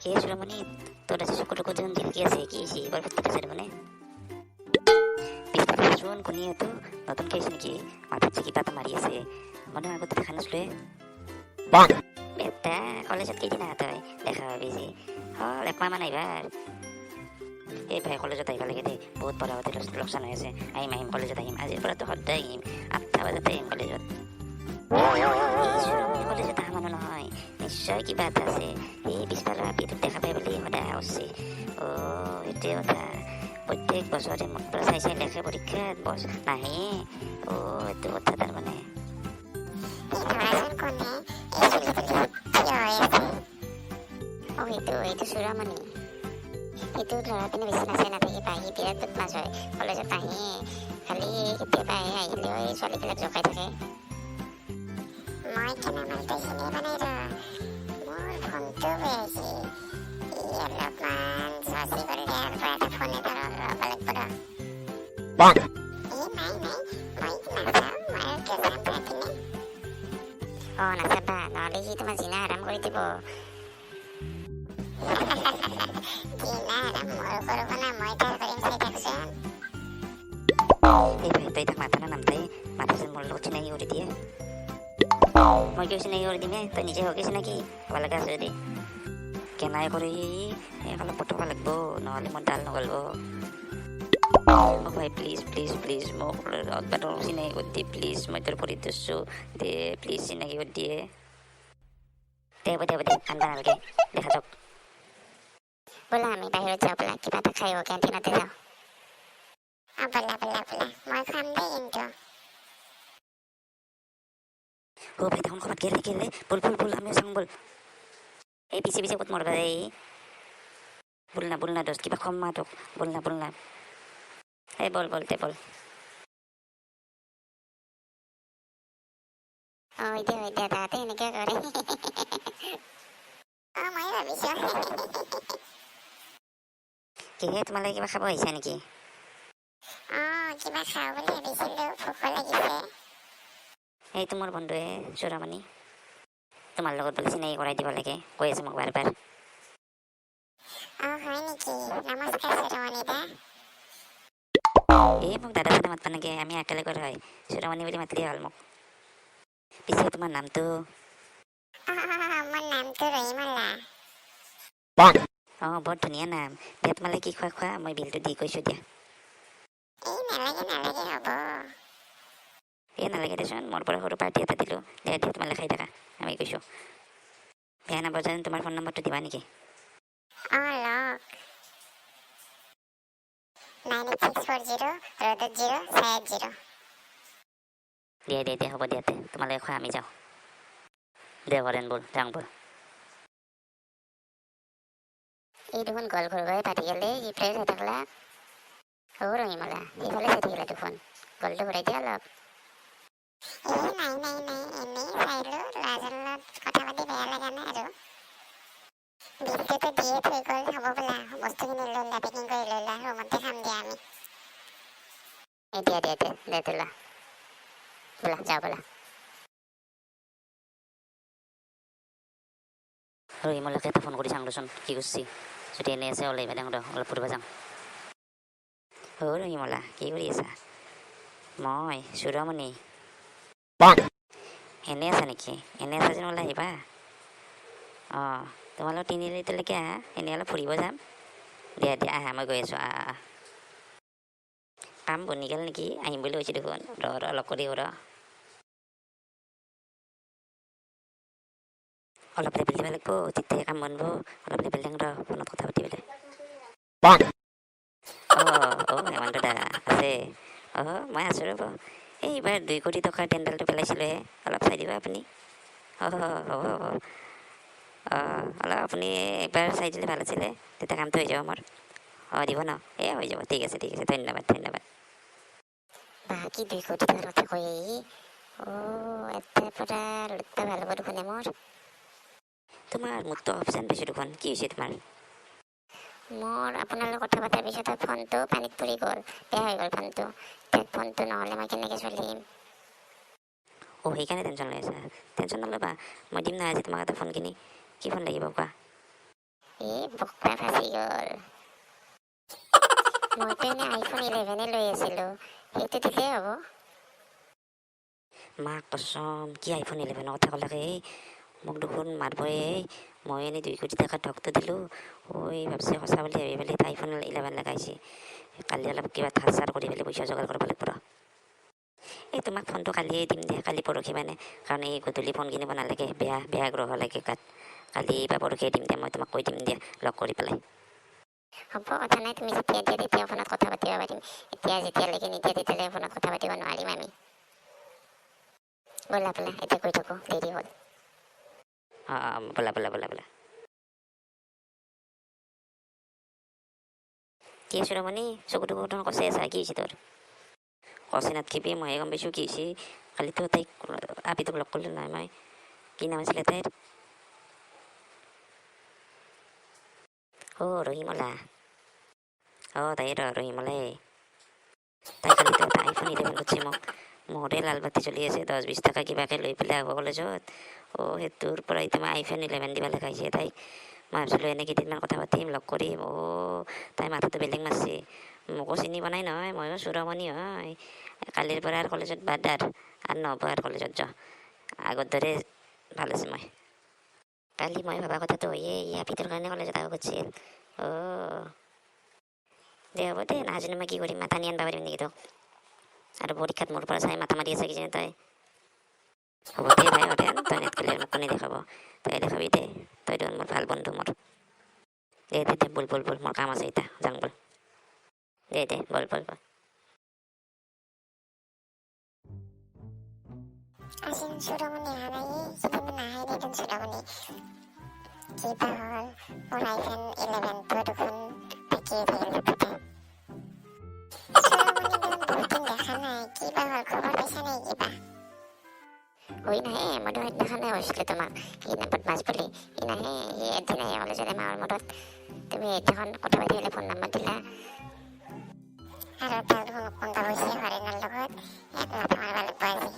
কি চুৰামণি, তোৰ আজি চকুৰ টকু দেখোন জিলিকি আছে, কি হৈছে? বৰ ফূৰ্তিত আছে দেখোন। পিছফালে চোন কোনে এইটো নতুনকৈ আহিছে নেকি? মাথাত যে কিবা এটা মাৰি আছে, মই আগতে দেখা নাছিলোৱে। বেটা, কলেজত কেইদিন আহা তই? দেখা পাবি যে হ'ল একমাহমান আহিবাৰ। এই ভাই, কলেজত আহিব লাগে দেই, বহুত পঢ়া পাতি লোকচান হৈ আছে। আহিম আহিম, কলেজত আহিম, আজিৰ পৰাতো সদায় আহিম, 8টা বজাতে আহিম কলেজত। এই চুৰমণি কলেজত অহা মানুহ নহয়, নিশ্চয় কিবা এটা আছে। এই পিছফালৰ আপিটোক দেখা পাই বুলি সদায় অহা কৰিছে। অ' সেইটোৱে কথা, প্ৰত্যেক বছৰে মোক পৰা চাই চাই লেখে পৰীক্ষাত, বছ নাহে। অ' এইটো কথা তাৰমানে। এই ধৰাচোন কোনে, এই চুলি তুলি থিয় হৈ আছে? অ' সেইটো চূড়ামণি। সেইটো ল'ৰা পিনে বেছি নাচাই নাথাকিবা, সি বিৰাট বদমাছ হয়, কলেজত নাহে, খালি কেতিয়াবা আহে, আহিলেও এই ছোৱালীবিলাক জোকাই থাকে। মই কেনে মালটো চিনি পোৱা নাই ৰ। মোৰ ফোনটো বেয়া হৈছে, ই অলপমান চচি কৰিলে ইয়াৰ পৰা এটা ফোন এটা ল'ব লাগিব ৰ। এই নাই নাই, মই নাচাওঁ, মই আৰু কিয় চাম তাৰ পিনে? অ' নাচাবা, নহ'লে সি তোমাৰ জিনা হাৰাম কৰি দিব। জিনা হাৰাম মোৰ কৰিব না, মই তাৰ কৰিম, চাই থাকচোন। এই ভাই, তই তাক মাতা না নামতাই, মাতা যেন মোৰ লগত চিনাকি কৰি দিয়ে। মই কিয় চিনাকি কৰি দিমে, তই নিজে হকে চিনাকি হ'ব লগা আছে যদি। কেনাই কৰি এই অলপ পটকা লাগিব, নহ'লে মোৰ ডাল নগ'লব। অ' ভাই, প্লিজ প্লিজ প্লিজ, মোক একবাৰ চিনাকি কৰি দিয়ে প্লিজ, মই তোৰ ভৰিত ধৰছোঁ, দে প্লিজ চিনাকি কৰি দিয়ে। দে হ'ব দে, হ'ব দে, কান্দবা নালাগে, দেখা যাওক। ব'লা আমি বাহিৰত যাওঁ, ব'লা কিবা এটা খাই আহোঁ, কেণ্টিনতে যাওঁ। অ' ব'লা ব'লা ব'লা, মই খাম দেই কিন্তু। অ' ভাই, দেখোন ক'ৰবাত গেলে গেলে, ব'ল ব'ল ব'ল, আমিও যাওঁ ব'ল। এই পিছে পিছে ক'ত মৰবা যায়? ব'ল না, ব'ল না দোস্ত, কিবা খম মা তোক, ব'ল না, ব'ল না। এই ব'ল ব'ল দে ব'ল। অ' দে হয় দে, তাহাঁতে এনেকৈ কৰে। অ' মই ভাবিছোঁ। কিহে, তোমালোকে কিবা খাব আহিছা নেকি? অ' কিবা খাওঁ বুলি ভাবিছিলোঁ, ভোকো লাগিছে। এইটো মোৰ বন্ধুৱে চূড়ামণি, তোমাৰ লগত বোলে চিনাকি কৰাই দিব লাগে, কৈ আছে মোক বাৰ বাৰ। অ' হয় নেকি? নমস্কাৰ চূড়ামণি দা। এই মোক দাদা চাদা মাতবা নাগে, আমি একেলগৰ হয়, চূড়ামণি বুলি মাতিলেই হ'ল মোক। পিছে তোমাৰ নামটো? অ' মোৰ নামটো ৰহিমলা। অঁ বৰ ধুনীয়া নাম। দিয়া তোমালোকে কি খোৱা খোৱা, মই বিলটো দি গৈছোঁ দিয়া। এই নালাগে নালাগে, হ'ব। এই নালাগে দেচোন, মোৰ পৰা সৰু পাৰ্টি এটা দিলোঁ। দিয়া দিয়া, তোমালোকে খাই থাকা, আমি গৈছোঁ। বেয়া নাপাব যেন, তোমাৰ ফোন নম্বৰটো দিবা নেকি? অ' লওক, 98640 ৰ'দত 0 ছয় 0। দিয়া দিয়া দিয়া, হ'ব দিয়া তে, তোমালোকে খোৱা, আমি যাওঁ। দে হৰেণ ব'ল, যাওঁ ব'ল। এই দেখোন গল ঘূৰাই পাতি গ'লে সিফালে চাই থাকলা। অ' ৰহিমলা, সিফালে চাই থাকিলা দেখোন, গলটো ঘূৰাই দিয়া অলপ। এই নাই নাই নাই, এনেই চাইলোঁ, ল'ৰাজনৰ লগত কথা পাতি বেয়া লগা নাই আৰু। বিলটোতো দিয়ে থৈ গ'ল, হ'ব বোলা, বস্তুখিনি লৈ লোৱা, পেকিং কৰি লৈ লোৱা, ৰুমতে খাম দিয়া আমি। এই দিয়া দিয়া দিয়া দে দে, লোৱা, ব'লা যাওঁ ব'লা। ৰহিমলাকে এটা ফোন কৰি চাওঁ দেচোন কি কৰিছি, যদি এনেই আছে ওলাই আহিবা দেওঁ, অলপ ফুৰিব যাওঁ। অ' ৰহিমলা, কি কৰি আছা? মই চূড়ামণি। এনেই আছা নেকি? এনেই আছা যেন ওলাই আহিবা। অঁ তোমালোক তিনিআলিটোলৈকে আহা, এনেই অলপ ফুৰিব যাম। দিয়া দিয়া, আহা, মই গৈ আছোঁ, আহ আহ। কাম বনি গ'ল নেকি? আহিম বুলি কৈছে দেখোন, ৰ ৰ অলপ কৰি ৰ। অলপ লেবেল দিব লাগিব, তেতিয়াহে কাম বনব। অলপ লেবেল দিওঁ ৰ, ফোনত কথা পাতি পেলাই। অঁ অঁ হেমন্ত দা আছে? অঁ মই আছোঁ ৰ'ব, এই এইবাৰ 2 কোটি টকাৰ টেণ্ডাৰটো পেলাইছিলোঁহে, অলপ চাই দিব আপুনি। অঁ হ'ব হ'ব, অঁ অলপ আপুনি একবাৰ চাই দিলে ভাল আছিলে, তেতিয়া কামটো হৈ যাব মোৰ। অঁ দিব ন? এই হৈ যাব, ঠিক আছে ঠিক আছে, ধন্যবাদ ধন্যবাদ। বাকী 2 কোটি টকাৰ কথা কৈ অ' এটাৰ পৰা লুটবা ভাল হ'ব দেখোন মোৰ। তোমাৰ মোৰতো অফ যেন পাইছোঁ দেখোন, কি হৈছে তোমাৰ? মোৰ আপোনাৰ লগত কথা পতাৰ পিছত ফোনটো পানীত পৰি গ'ল, বেয়া হৈ গ'ল ফোনটো। এতিয়া ফোনটো নহ'লে মই কেনেকৈ চলিম? অ' সেইকাৰণে টেনশ্যন লৈ আছা? টেনশ্যন নল'বা, মই দিম নহয় আজি তোমাক এটা ফোন কিনি। কি ফোন লাগিব কোৱা? এই বকবা ফাঁচি গ'ল। মইতো এনে আইফোন 11-এ লৈ আছিলোঁ, সেইটো দিলেই হ'ব। মা কচম, কি আইফোন 11-ৰ কথা ক'লাক এই? মোক দেখোন মাৰবই এই। মই এনেই 2 কোটি টকাৰ ঠগটো দিলোঁ। ঐ, ভাবছে সঁচা বুলি ভাবি পেলাই আইফোন 11 লগাইছে। কালি অলপ কিবা ধাৰ চাৰ কৰি পেলাই পইচা যোগাৰ কৰিব লাগিব ৰ। এই তোমাক ফোনটো কালিয়ে দিম দে, কালি পৰহি মানে। কাৰণ এই গধূলি ফোন কিনিব নালাগে, বেয়া বেয়া গ্ৰহ লাগে গাত। কালি বা পৰহিয়ে দিম দে, মই তোমাক কৈ দিম দিয়া লগ কৰি পেলাই। হ'ব, কথা নাই। তুমি যেতিয়া দিয়া তেতিয়া ফোনত কথা পাতিব পাৰিম। এতিয়া যেতিয়ালৈকে নিদিয়া, তেতিয়ালৈকে ফোনত কথা পাতিব নোৱাৰিম আমি। ব'লা ব'লা, এতিয়া গৈ থাকোঁ, দেৰি হ'ল। অঁ অঁ, ব'লা ব'লা ব'লা ব'লা। কি চুৰমণি, চকু টকু দেখোন কচে আছা, কি হৈছে তোৰ? কচে নাথকিবি, মইহে গম পাইছোঁ কি হৈছে। কালিতো তাইক আপিটোক লগ কৰিলোঁ নহয় মই। কি নাম আছিলে তাইৰ? অ' ৰহিমলা। অঁ, তাই ৰ ৰহিমলাই। তাই কালিতো এটা আইফোন 11 খুজিছে মোক। মোৰে লাল বাতি চলি আছে, 10-20 টকা কিবাকৈ লৈ পেলাই আহিব কলেজত। অ', সেইটোৰ পৰা এতিয়া মই আইফোন 11 দিব লগা হৈছে তাইক। মই ভাবিছিলোঁ এনেই কেইদিনমান কথা পাতিম, লগ কৰিম। অ', তাই মাথাটো বেলেগ মাৰছে। মোকো চিনি পোৱা নাই নহয়, ময়ো চুৰমণি হয়। কালিৰ পৰা আৰু কলেজত বাদ, আৰু আৰু নহ'ব আৰু কলেজত যোৱা। আগৰ দৰে ভাল আছে। মই কালি মই ভবা কথাটো হয়ে, ই আপিটোৰ কাৰণে কলেজত আহিব খুজিছিল। অ' দে, হ'ব দে। নাজানো মই কি কৰিম, টানি আনিব পাৰিম নেকি তোক? আৰু পৰীক্ষাত মোৰ পৰা চাই মাথা মাৰি আছে কিজানি তই। হ'ব দে ভাই, হ'ব দে। তই নেটকলে মোক কোনে দেখাব? তই দেখাবি দে, তই দেখোন মোৰ ভাল বন্ধু মোৰ। দে দে দে, ব'ল ব'ল ব'ল, মোৰ কাম আছে এতিয়া, যাং ব'ল। দে দে, ব'ল ব'ল ব'ল। আজি চুৰমণি অহা নাই, সেইদিনা নাহে দেখোন চুৰমণি। কিবা হ'ল? মোৰ আইফোন 11-টো দেখোন বাকী থাকিল তাতে। চুৰমণি দেখোন বহুত দিন দেখা নাই, কিবা হ'ল? খবৰ পাইছা নাই কিবা? ঐ, নাহে। মই দেখোন সেইদিনাখনে কৈছিলোঁ তোমাক, সি বদমাছ বুলি। সি নাহে, সি এদিন আহে কলেজত এমাহৰ মূৰত। তুমি সেইদিনাখন কথা পাতি পেলাই ফোন নম্বৰ দিলা। আৰু তাৰ দেখোন কোনটা হৈছে হৰিণাৰ লগত, ইয়াক মাথা মাৰিব লাগিব আজি।